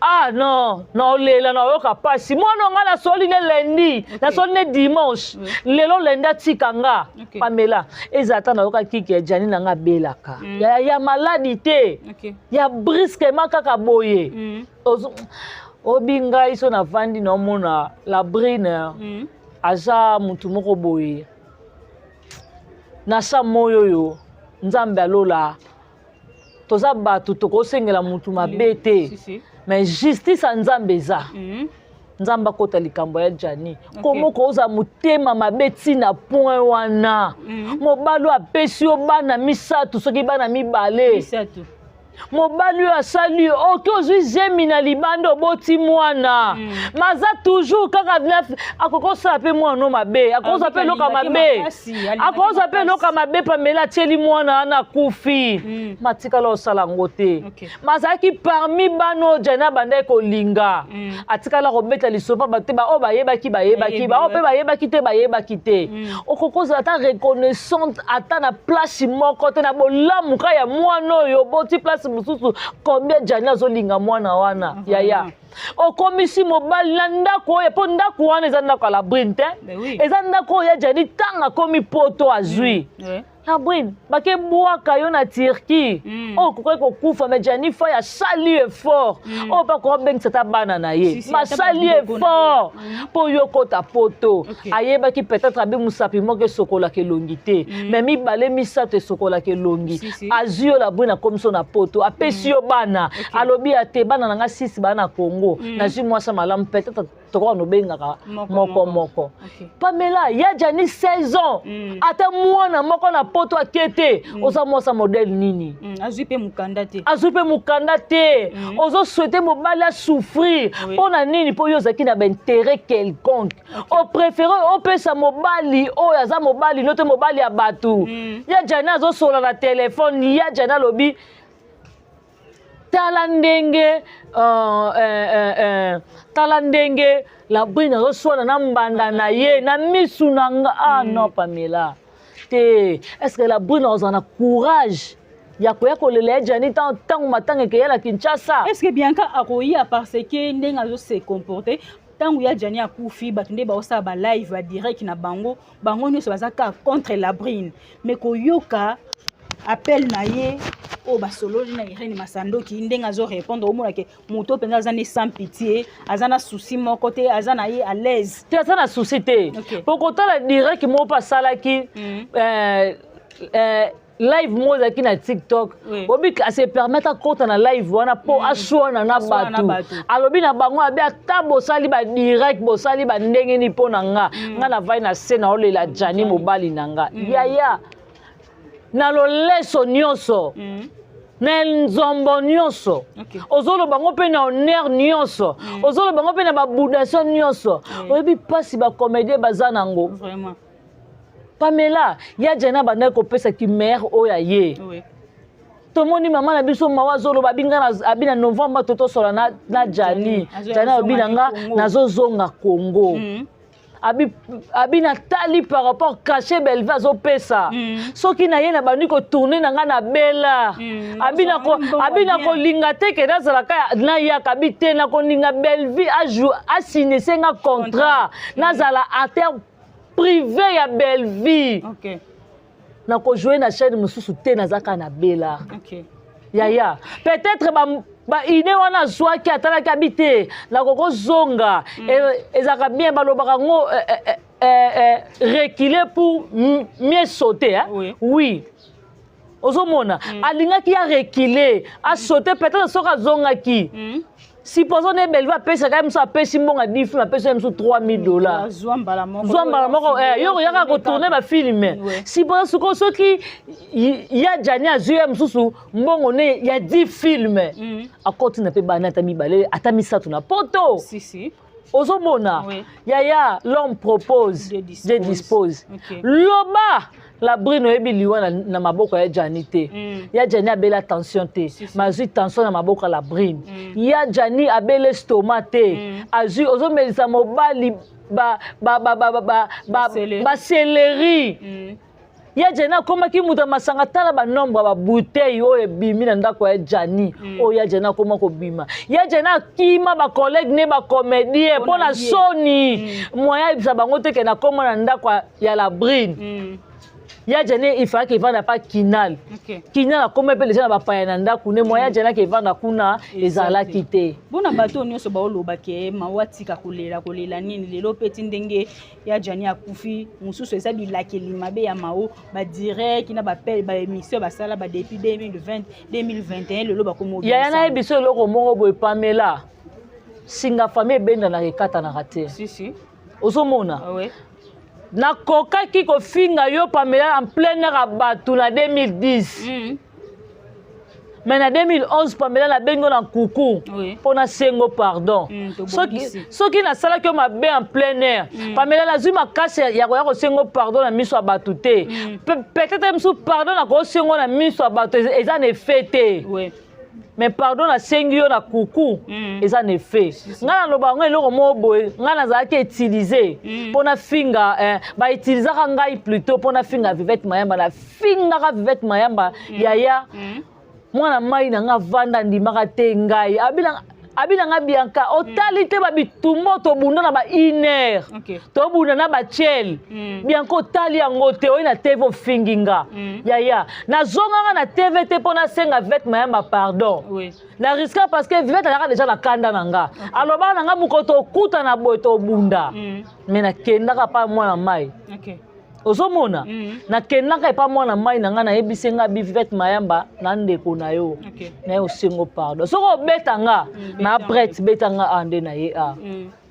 ah non, naolela, naoyoka mpasi. Mwana nga nasoli ne lundi, nasoli ne dimanche, lelo lundi atika nga. Pamela, eza ata nayokaki ke Jani na nga abelaka ya maladi te, ya brusquement kaka boye. Obi ngai so navandi, naomona la brine aza motu moko boye na sa moi oyo. Nzambe alola, toza bato, tokosengela motu mabe te. Si, si. Mais justice ya Nzambe eza. Nzambe akota likambo ya Jani. Komoko ozala motema mabe ntina point wana. Mobali oyo apesi yo bana misato, soki bana mibale. Misato. Mobali oyo asali yo, oke ozwi zemi na libanda, oboti mwana. Maza toujours kaka akoki kosala mpe mwana no mabe, akozwa mpe eloko mabe, akozwa mpe eloko mabe. Pamela atieli mwana wana, akufi. Matikala osala yango te. Mazalaki parmi bana oyo Jani abandaki kolinga. Atikala kobeta lisopa bato te. Baoyo bayebaki, bayebaki, baoyo mpe bayebaki te, bayebaki te. Okoki kozala ata reconnaissante ata na place moko te na bolamu ka ya mwana oyo oboti. Place mosusu, combien Jani azolinga mwana wana? Yaya, okomisi mobali na ndako oyo, mpo ndako wana eza ndako ya Labrine te. Eza ndako oyo ya Jani ntango akomi poto azwi. Labrine, bakebwaka yo na Turquie. Oyo okoki kokufa, mais Jani Fai asali effort. Oyo mpe akobengisa ata bana na ye. Basali effort mpo yo kota poto. Ayebaki peut-être abi mosapi moko esokolaka elongi te, mais mibale, misato esokolaka elongi. Azwi yo, Labrine, akomisi yo na poto, apesi yo bana. Alobi ya te, bana na nga sisi baa na Congo. Nazwi mwasi malamu, peut-être tokoka nobengaka moko moko. Pamela, ya Jani 16 ans, ata mwana moko na poto ake te. Oza mwasa modèle nini? Azwi mpe mokanda te. Azwi mpe mokanda te. Ozosouhaiter mobali asouffrir mpo na nini? Mpo yo ozalaki na baintérêt quelconque. Opréféré opesa mobali oyo aza mobali no te, mobali ya bato. Ya Jani azosola na telefone. Ya Jani alobi: tala ndenge tala ndenge Labrine azoswana na mbanda na ye na misu na nga. Ah non, Pamela te. Est ce que Labrine azala na courage ya koya kolela ye Jani ntango matanga ekeyala Kinshasa? Est ce que Bianca akoya? Parce que ndenge azose comporter ntango ya Jani akufi, bato nde baosala balive, badirect na bango, bango nyonso baza kaka contre Labrine. Mais koyoka appel na ye oyo basololi na Irene Masandoki, ndenge azorépondre, omonake moto mpenza aza ne sans pitié, aza na souci moko te, aza na ye à l'aise. Te, aza na souci te. Po kotala direct moko mpe asalaki, live moko ezalaki na TikTok, obi ase permettre akota na live wana mpo aswana na bato. Alobi na bango, abi: ata bosali badirect, bosali bandenge nini, mpo na nga, nga navai na se na olela Jani, mobali na nga. Yaya, na loleso nyonso, na nzombo nyonso, ozoloba ngo mpe na honneur nyonso, ozoloba ngo mpe na babudation nyonso. Oyebi mpasi bacomédien baza nango. Pamela, ya Jana bandaki kopesaki mare oyo aye. Tomoni mama na biso mawa azoloba, abi nga abi na novembre to tosola na Jani. Jani alobi na nga nazozonga Congo. Abi natali par rapport cachet Belve azopesa. Soki na ye na bandi kotourner na ngai na bela. Abi na kolinga te ke nazalaka nayaka. Abi te, na kolinga Belvi asinese nga contrat, nazala acteur privé ya Bellevie. Nakojoue na chaîne mosusu te, naza kaka na bela. Yaya, peut-être baide wana azwaki, atalaki, abi te, nakokozonga. Ezalaka bien, balobaka yango reculer pour mieux sauter, hein? Oui, ozomona, alingaki ya reculer, asauter. Peut-être soki azongaki, supposons ne Belvi apesaka ye mosu, apesi mbongo ya 10 film, apesi ye mosu 3000 $. Zwa mbala moko. Zwa mbala moko, yo koyaka kotourner bafilm. Supposons sikoyo soki ya Jani azwi ye mosusu mbongo ne ya 10 film, akoti na mpe bana ata mibale, ata misato na poto. Si, si. Ozomona? Yaya, l'homme propose, Dieu dispose. Loba Labrine, oyebi liwa na maboko ya Jani te. Ya Jani abeli tension te. Si, si. Mazwi tension na maboko ya Labrine. Ya Jani abeli estomac te. Azwi, ozomelisa mobali Bacéleri. Bacéleri. Ya Jani akomaki moto ya masanga. Tala banombre ya babouteille oyo ebimi na ndako ya Jani. Oyo ya Jani akoma kobima, ya Jani akima bacollègue ne bacomédien mpo na soni. Moyen ayebisa bango te ke nakoma na ndako ya Labrine. Ya Jani ifalaki evanda pa Kinal. Kinal akoma mpe deja na bapaya na ndako ne. Moyen ya Jani ake evanda kuna ezalaki te. Mpona bato oyo nyonso baoloba ke mawa, tika kolela, kolela nini lelo mpe ti ndenge ya Jani akufi, mosusu eza bilakeli mabe ya mao, badirect na baémission basala ba depuis 2020, 2021, lelo bakomi. Yaya, nayebi so eloko moko boye, Pamela, singa famille ebendanaka, ekatanaka te. Si, si. Ozomona? Ah. Nakokaki kofinga yo, Pamela, en plein air ya bato na 2010. Mais na 2011, Pamela, nabengi yo na nkuku mpo nasengo pardon. Tobongisi. Soki nasalaki yo mabe en plein air, Pamela, nazwi makasi ya koya kosengo pardon na miso ya bato te. Peut-être mosusu pardon nakosengo na miso ya bato eza na effet te, mais pardon nasengi yo na kuku eza na effet. Ngai naloba yango eloko moko boye: ngai nazalaki utiliser mpo nafinga, bautilisaka ngai plutôt mpo nafinga Vivete Mayamba. Nafingaka Vivete Mayamba, yaya. Mwana mai na nga vanda, ndimaka te. Ngai abinanga Bianca, otali te babitumba tobunda na ba une heure, tobunda na batiele. Bianca, otali yango te, oyi na TV, ofingi nga. Yaya, nazonganga na TV te mpo nasenga Vivete Mayamba pardon. Na risquer parce que Vivete azalaka déjà na kanda na nga, alobaka na nga moko tokutana boye, tobunda. Mais nakendaka pa mwana mai. Ozomona, nakendaka epa mwana mai na ngai, nayebisi nga bi Vivete Mayamba na ndeko na yo, naye osengo pardon. Soki obeta nga, na beta. Prête, beta nga a nde na ye a.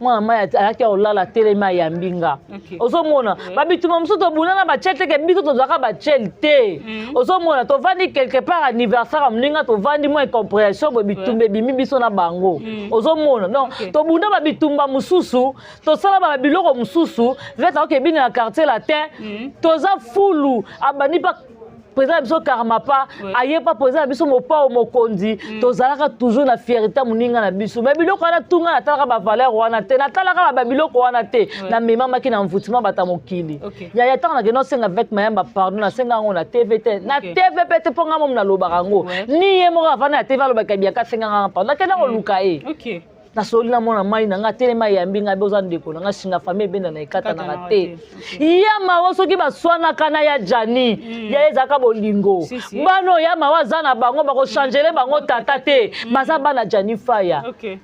Mwana mai ayaki kolala, telemi, ayambi nga. Ozomona, babituma mosusu tobunda na batiele teke, biso tozwaka batiele te. Ozomona, tovandi quelque part, anniversaire ya moninga, tovandi, mwa incompréhension boye, bitumba ebimi biso na bango. Ozomona, donc tobunda babitumba mosusu, tosala babiloko mosusu. Vete akoki ebini na Quartier Latin, toza fulu, abandi mpa président na biso Karmapa, aye pa président na biso Mopao Mokonzi. Tozalaka toujours na fierté ya moninga na biso, mais biloko wana tunga, natalaka bavaleur wana te, natalaka babiloko wana te. Namemamaki na mvutima bato ya mokili. Yaya, ntango nakende osenga Vete Mayamba pardon, nasenga yango na TV te, na TV mpe te, mpo nga momu nalobaka yango. Ni ye moko avandi na TV alobaka Bianca asenganga pardon. Nakenda koluka ye, nasoli na mwana mai na nga, telema, eyambi ngai be oza ndeko na nga, singa famille ebenda na ekatanaka Ekatanaka te. te. Ya mawa, soki baswanaka na ya Jani, ya ezalaka bolingo. Si, si. Bana oyo ya mawa aza na bango, bakochangele bango tata te, baza bana Jani Faya.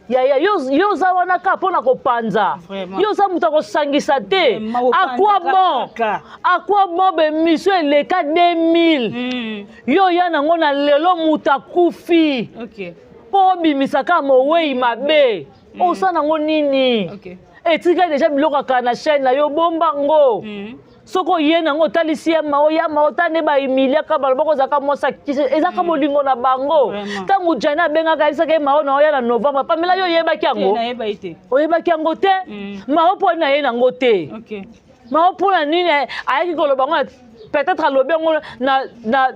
Yaya, yo oza wana kaka mpo na kopanza. Yo oza moto akosangisa te. Vraiment, Akwa opanzaka bon, kaka. akwa bon, bemission eleka 2000, yo oya nango na lelo, moto akufi, mpo obimisa kaka mowei mabe. Osala nango nini? Etikali déjà biloko ya kala na chaîne na yo, bomba ngo. Soki oye nango, otalisi ye ma oyama, ota nde bahumiliaka, balobaka ozalaka mwasi akisi, ezaka bolingo na bango. Ntango Jani abengaka, ayebisaka ye mao na oya na novembre, Pamela, yo oyebaki Te, yango? nayeba ye te. Oyebaki yango te. Mao mpo na ye nango te. Mao mpona nini ayaki koloba ngo? Peut-être alobi yango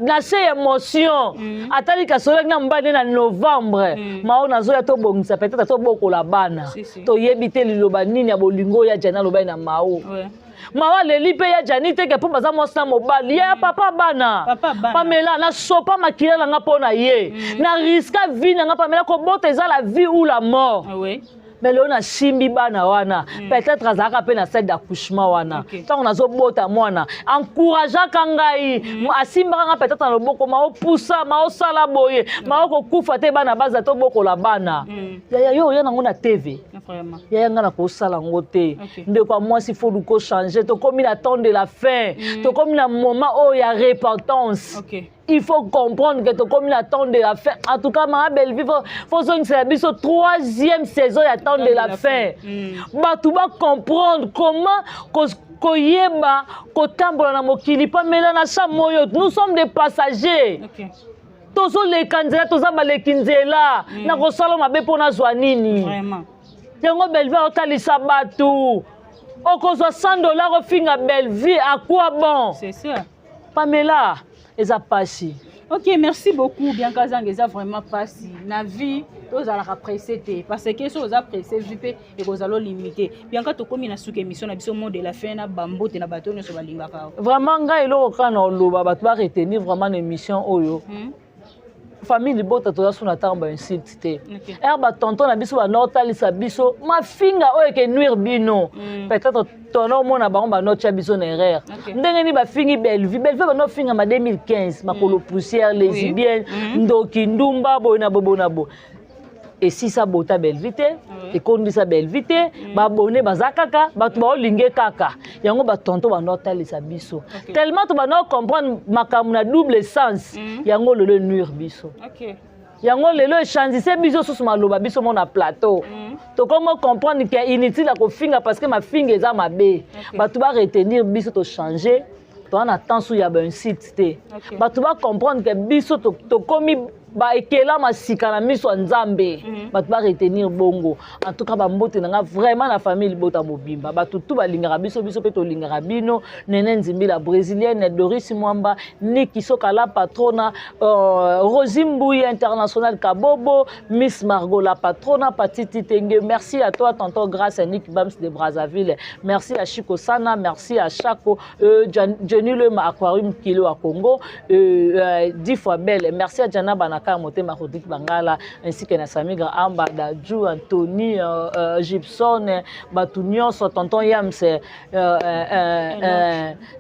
na se émotion. Atali kasolaki na mobali na novembre. Mao nazoya, tobongisa, peut-être tobokola bana. Si, si. Toyebi te liloba nini ya bolingo oyo ya Jani alobaki na Mao. Mao aleli mpe ya Jani teke mpo baza mwasi na mobali ya papa bana. Papa bana. Pamela, nasopa makila na nga mpo na ye, na risquer vie na nga. Pamela, kobota eza la vie ou la mort. Ah ouais. Mais lelo nasimbi bana wana, peut-être azalaka mpe na salle d'accouchement wana. Ntango nazobota mwana, encourageaka ngai, asimbaka nga peut-être na loboko, maopusa, maosala boye, maokokufa te, bana baza, tobokola bana. Yaya, yo oya nango na TV. Yaya, nga na kosala yango te. Ndeko ya mwasi, faut luka changer. Tokomi na temps de la fin, tokomi na moment oyo ya repentance. Il faut comprendre que tokomi na temps de la fin. En tout cas, Mama Bellevue, faut zongisela biso troisième saison ya temps de la fin. Bato bacomprendre comment koyeba kotambola na mokili. Pamela, na chambre oyo, nous sommes des passagers. Tozoleka nzela, toza baleki nzela. Na kosala mabe mpo nazwa nini? Yango Bellevue aotalisa bato, okozwa 100 $, ofinga Bellevue, à quoi bon? C'est ça. Pamela, eza pasi. Ok, merci beaucoup, Bianca Zang. Eza vraiment pasi na vie, tozalaka pressé te, parce que so oza pressé, vie mpe ekozala limité. Bianca, tokómi na suka émission na biso, mot de la fin na bambote na bato nyonso balingaka. Vraiment, ngai eloko kaka na oloba, bato baretenir vraiment na émission oyo: famille libota, toza so na ntango bainsulte te. Ere batonton na biso banda otalisa biso mafinga oyo eke nuire bino, peut-être tona omona bango banda otya biso na erreur. Ndenge nini bafingi Bellevue? Bellevue banda ofingama 2015, makolo poussière, lesbienne, ndoki, ndumba, boye na boye, boye na boye. Esisa bota Bellevue te, ekondisa Bellevue te. Babone baza kaka, bato baolinge kaka yango. Batonto banda otalisa biso, tellement to banda ocomprendre makambo na double sens. Yango lelo enuire biso. Yango lelo echangise biso susu maloba biso mo na plateau. Tokomi comprendre ke inutile ya kofinga, parce que mafinga eza mabe. Bato baretenir, biso tochange, toza na temps su ya bainsulte te. Bato bacomprendre ke biso tokomi Baekelama sika na miso ya Nzambe. Bato baretenir bongo. En tout cas, bambote na nga vraiment na famille libota mobimba, bato tu balingaka biso, biso mpe tolingaka bino. Nene Nzimbila Brésilienne, Doris Mwamba, Niki Sokala Patrona, Rosi Mbouyi International, Kabobo, Miss Margot la Patrona, Patiti Tenge. Merci à toi, tonton Grâce, Nick Bams de Brazzaville. Merci à Chico Sana, merci à Chaco, Jenny Lema Aquarium Kilo à Congo, 10 fois belle. Merci à Jana Banaka Motema, Rodrigue Bangala, ainsi que na Samigra Amba, Daju, Anthony, Gibson, bato nyonso, tonton Yams,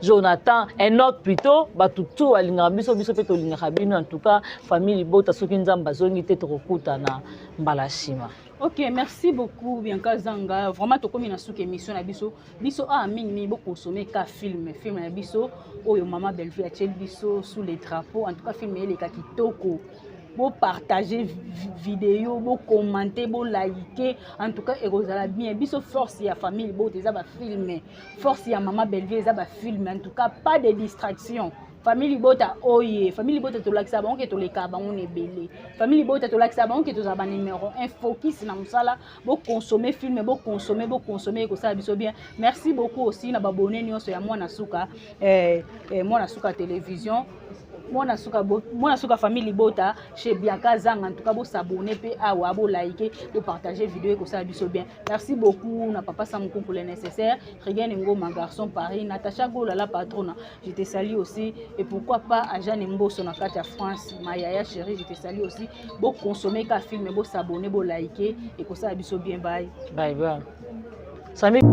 Jonathan, Enoch plutôt, bato tout balingaka biso, biso mpe tolingaka bino. En tout cas, famille libota, soki Nzambe azongi te, tokokutana mbala nsima. Ok, merci beaucoup, Bianca Zanga. Vraiment, tokomi na suka émission na biso. Biso awa mingimingi, bokonsome ka film na biso oyo mama Bellevue atieli biso, Sous les drapeaux. En tout cas, film eleka kitoko. Bopartage vidéo, bocommente, bolike. En tout cas, ekozala bien. Biso, force ya famille libota eza bafilm, force ya mama Bellevue eza bafilm. En tout cas, pas de distraction. Famille libota oye, famille libota, tolakisa bango ke toleka bango na ebele. Famille libota, tolakisa bango ke tozala banuméro 1. Focus na mosala. Bokonsome film, bokonsome, bokonsome, ekosala biso bien. Merci beaucoup aussi na babone nyonso ya Mwana Suka, Mwana Suka Télévision, Mwana Suka, Mwana Suka famille libota chez Bianca Zanga. En tout cas, bosabone mpe awa, bolike, bopartage vidéo, ekosala biso bien. Merci beaucoup na papa Samuku pour le nécessaire, Regan Ngoma, garçon Paris, Natacha Gola la patrona, je te salue aussi. Et pourquoi pas à Jeanne Mboso na kati ya France, ma yaya chérie, je te salue aussi. Boconsommer ka film, bosabone, bolike, ekosala biso bien. Bye. Bye bye, Sami.